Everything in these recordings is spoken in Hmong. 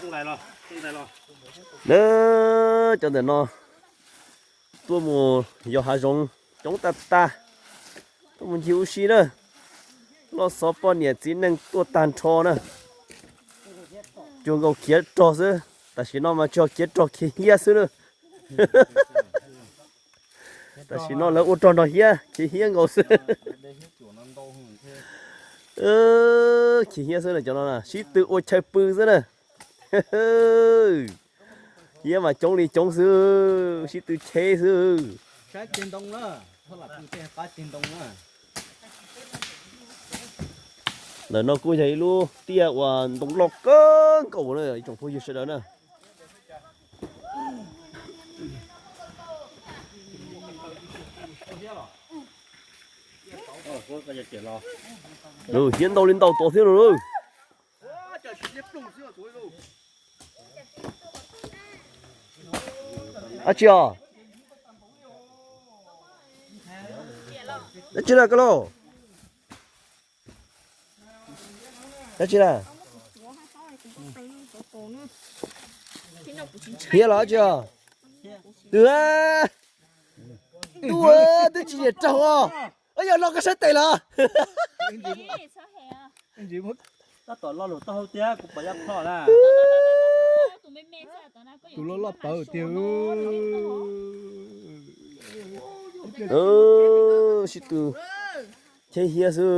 Nab, cov ntawm no tuaj mus yos hav zoov coob tag tag, tuaj mus ncig ua si na. Loj xov poj niam txiv neej tuaj tag nrho na. Cuag nkaus khiav rog xwb, tam sim no mas tsuas khiav rog khiav hiab xwb na. Tam sim no lawv ua rog nrog hiab, khiav hiab nkaus xwb. Khiav hiab xwb na, cov no sib tw ua chaw pw xwb na. Hiab mas coob li coob xwb, sib tw cheb xwb. Ntawm no kuj yog ib lub tiaj uas ntoo loj kawg nkaus na ib tsoom phooj ywg sawv daws na. Hiab ntau li ntau tod thiab lauj. Dab tsi os? Dab tsi na koj lauj? Dab tsi na? Hiab los dab tsi os? Twb, twb, twb tsis nyiam raug os. Yog no koj saib tes los. Tus loj loj pawv tiag. Sib tw cheb hiab xwb.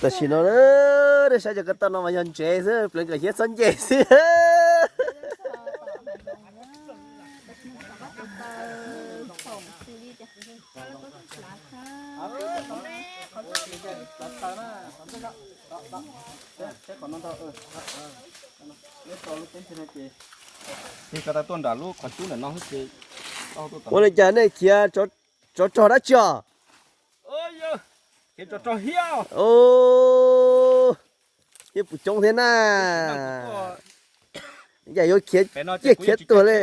Tam sim no na, nej saib cov ko taw no mas yog ntsev xwb, pleev kom hiab txhob nce xwb. Ua li cas nej khiav tsov rog dab tsi os? Khiav tsov rog hiab. Hiab puas coob thiab na. Cas yuav khiav ciaj khiav tuag li.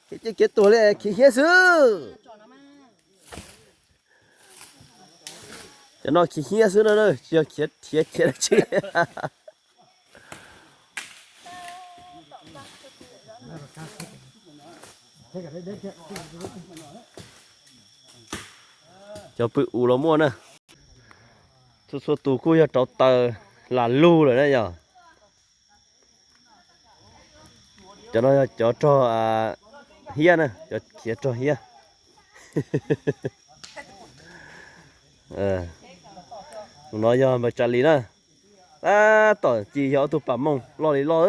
Khiav ciaj khiav tuag li, khiav hiab xwb. Cov no khiav hiab xwb na, tsis yog khiav khiav khiav dab tsi. Cov pw us los muaj na. Txhua txhua tus kuj yog rauv taws lam lug lawm na yog. Cov no yog cov rog hiab na, cov khiav rog hiab. Tus no yog npawg Tsa Lis na. Tab tom ci yog ob tug pam mooj loj li loj.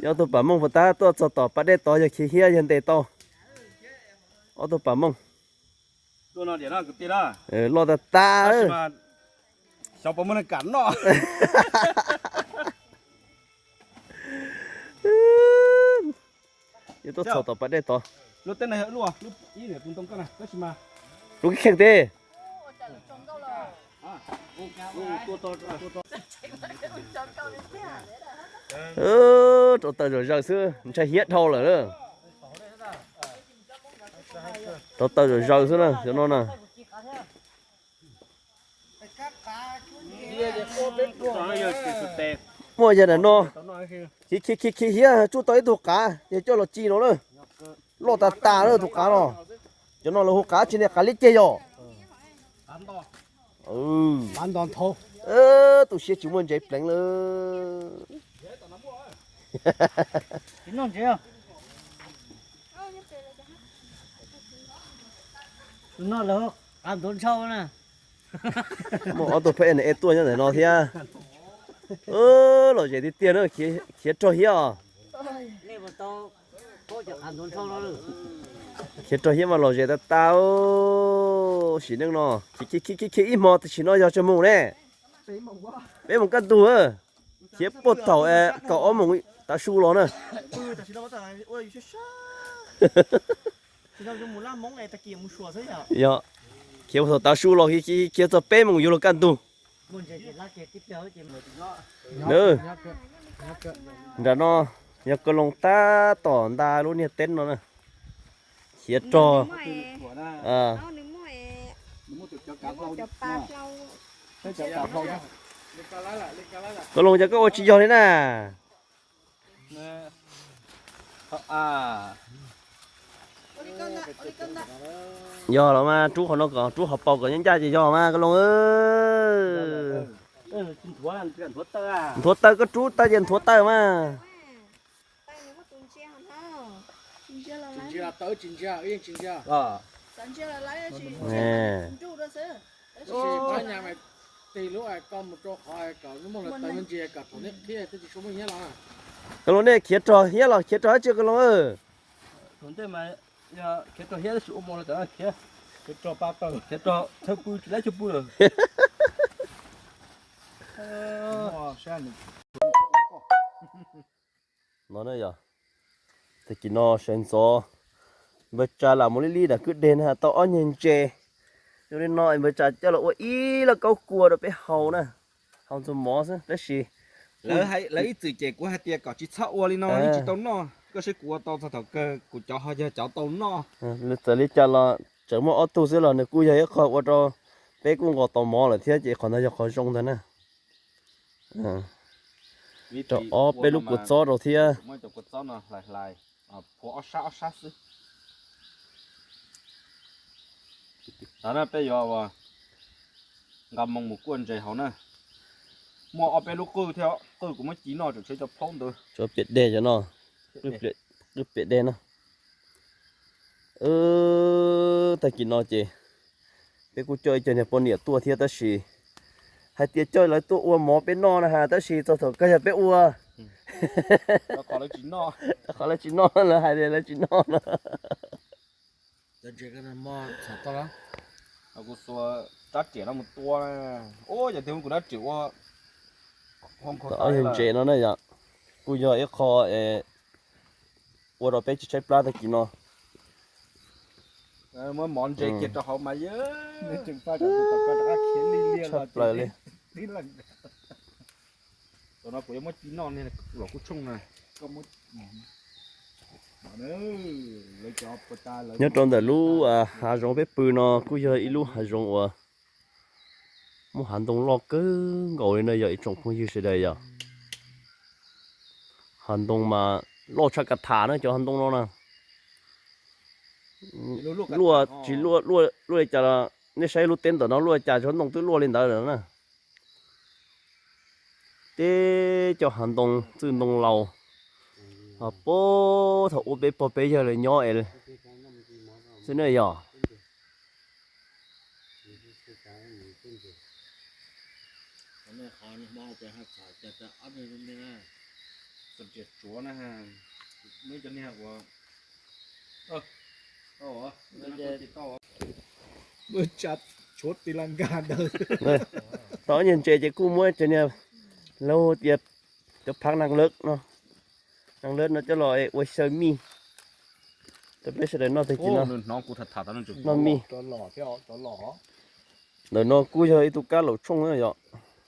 Yog ob tug pam mooj puas tab tuaj txog tom pas dej tod yog khiav hiab yog ntes tau. Ob tug pam mooj loj tag tag. Yuav tuaj txog tom pas dej tod. Rau kheej tes. Rauv taws zom zaws xwb, ntshai hiab dhau lawm. Rauv taws zom zaws xwb na, cov no na. Muaj yog ntawm no, khiav khiav khiav hiab tsuj tau ib tug qav, yog coj los ci no na. Loj tas tas na tus qav no. Cov no lawv hu qav tsis ne, qav liab ceg yog. Tu siab tsis muaj ntsev pleev lawm. Muaj ob tug phab ej tuaj nyob ntawm no thiab. Lom zem tiag tiag na, khiav rog hiab os. Khiav rog hiab mas lom zem tas tas. Sim neej no khiav khiav khiav ib hmo tam sim no yog tsawg moos ne? Peb moos kaj ntug. Khiav puag thaum kaum ob moos tav su los na. Yog, khiav puag thaum tav su los khiav txog peb moos yuav luag kaj ntug. Nram no yog ko loo tab tom nta lub niag teb no na. Khiav rog. Koj Loos, cas koj ua tsis yog li na? Yog los mas rub qhov no kom rub qhov paus kom ncaj ncaj ces yog mas Koj Loos. Nthuav taw, koj rub taw ces nthuav taw mas. Koj Loos, nej khiav rog hiab los khiav rog dab tsi Koj Loos? Khiav rog hiab tab sis ua mov lawm, khiav rog thawj pw tsis laib chaw pw lawm. No na yog, tag kis no sawv ntxov npawg Tsa lam mus lib lib nram kwj deg na tau ob nyuag ntses. Zoo li no npawg Tsa coj los ua ib lauj kaub kua rau peb haus na, haus ntxuag mov xwb tab sis lawv ib txwm ces kuv hais tias kom tsis txhob ua li no yeej tsis tau noj, koj saib kuv ua tau txog thaum kawg kuv cov ho yog cov tau noj. Txawm li cas los tseem muaj ob tug xwb los nws kuj yog ib qho ua rau peb kuj nqos tau mov lawm thiab ces qhov ntawd yog qhov zoo ntag na. Rau ob peb lub kua txob rau thiab. Peb yuav nqa moo mus kuaj ntses haus na. Muaj ob peb lub qwj thiab, qwj kuv muab ci noj tseem tshuav cov plaub ntawd. Cov piam deg cov no, qwj piam deg no. Tag kis no ces peb kuj coj ib co niag poj niam tuaj thiab tab sis hais tias coj lawv tuaj ua mov peb noj na has tab sis txog thaum kawg yog peb ua. Qhov lawv tsis noj, lawv hais tias lawv tsis noj no. Kuv xuas rab riam no mus tua, ua yog tias kuv rab riam ua, ob yog ntses no na yom, kuj yog ib qho ua rau peb tsis tshaib plab tag kis no. Muab mov ntse kiag rau hauv mas yog. Tshaj plaws li. Tam no kuv yuav muab ci noj los kuj tshooj na. Nyob rau ntawm lub hav zoov peb pw no kuj yog ib lub hav zoov uas muaj hav ntoo loj kawg nkaus li no yog ib tsoom phooj ywg sawv daws yom. Hav ntoo mas loj tshaj ka tham na cov hav ntoo no na. Luaj tsis luaj, luaj li cas los nej saib lub teb ntawm no luaj li cas cov ntoo twb luaj li ntawd lawm na. Teb cov hav ntoo txwj ntoo laus, ho puag thaum ub peb pog peb yawg lawv nyob es xwb ne yog. Tau nyuag ntses ces kuj muab cov niag, lawv tias cov phav nees lawm no, nees lawm no coj los ua xyaw mij rau peb sawv daws noj tag kis no. Noj mij. Ntawm no kuj yog ib tug kab laum tshooj na yom.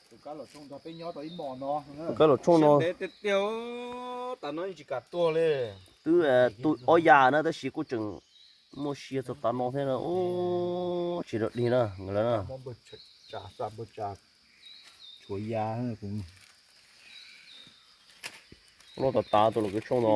Tus kab laum tshooj no, twb tu ob yas na tab sis kuj tseem muaj sia txog tav no thiab na. Tsis dog dig na lawv na. Loj tas tas tus laum kab tshooj no.